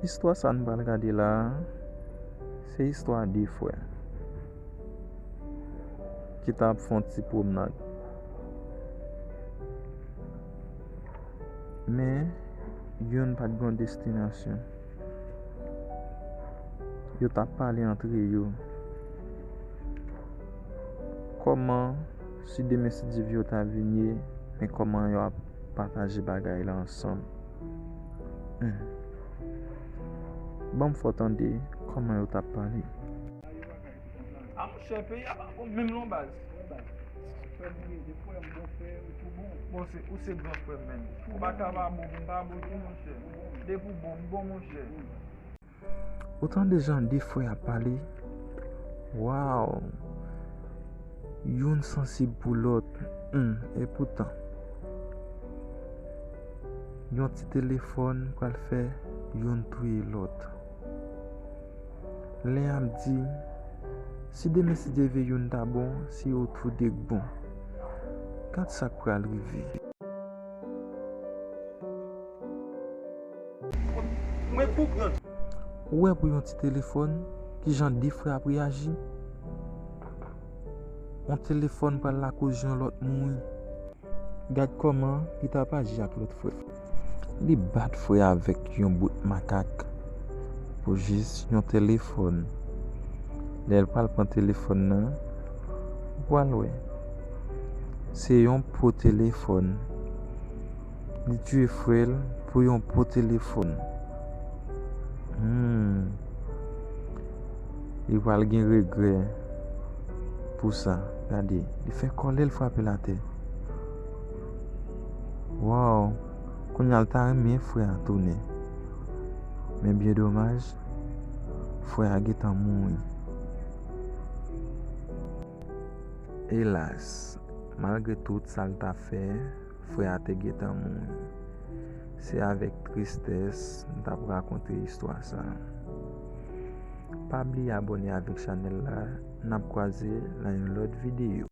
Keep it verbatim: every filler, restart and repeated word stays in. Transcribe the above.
Istwa sa nou pral gade la a, se istwa de frè ki t ap fè yon ti pwomnad. Men, youn pa t gen yon destinasyon. Yo t ap pale antre yo. Kòman, si demen si Dye vle yo ta vin ye, men kòman yo ap pataje bagay la ansanm? Hmm. Ban m fè w tande kòman yo t ap pale. A monchè, peyi a pa bon menm non baz. Frè m ou ye, de frè m, bon frè, ou tou bon. Bon, se, ou se gran frè m, menn. Ou pa ka pa bon, m pa bon tou, monchè. Depi w bon, m bon, monchè. Ou tande jan de frè ap pale? Waw! Youn sansib pou lòt. Hmm, epoutan, yon ti telefòn pral fè youn touye lòt. Len ap di, si demen si Dye vle youn ta bon, se yo tou de k bon. Gad sa k pral rive. Mwen konprann. Ou wè pou yon ti telefòn, kijan de frè ap reyaji? Yon telefòn pral lakoz yon lòt mouri. Gad kòman li t ap aji ak lòt frè. Li bat frè avèk yon bout makak pou jis yon telefòn. Lè l pral pran telefòn nan, ou pral wè. Se yon po telefòn. Li tiye frè l pou yon po telefòn. Hmm. Li pral gen regrè pou sa. Gade, li fè kòlè l frape l atè. Waw! Kounye a l ta renmen frè a tounen. Men byen domaj, frè a gentan mouri. Elas, malgre tout sa l ta fè, frè a te gentan mouri. Se avèk tristès m t ap rakonte istwa sa a. Pa bliye abòne avèk chanèl la, n ap kwaze nan yon lòt videyo.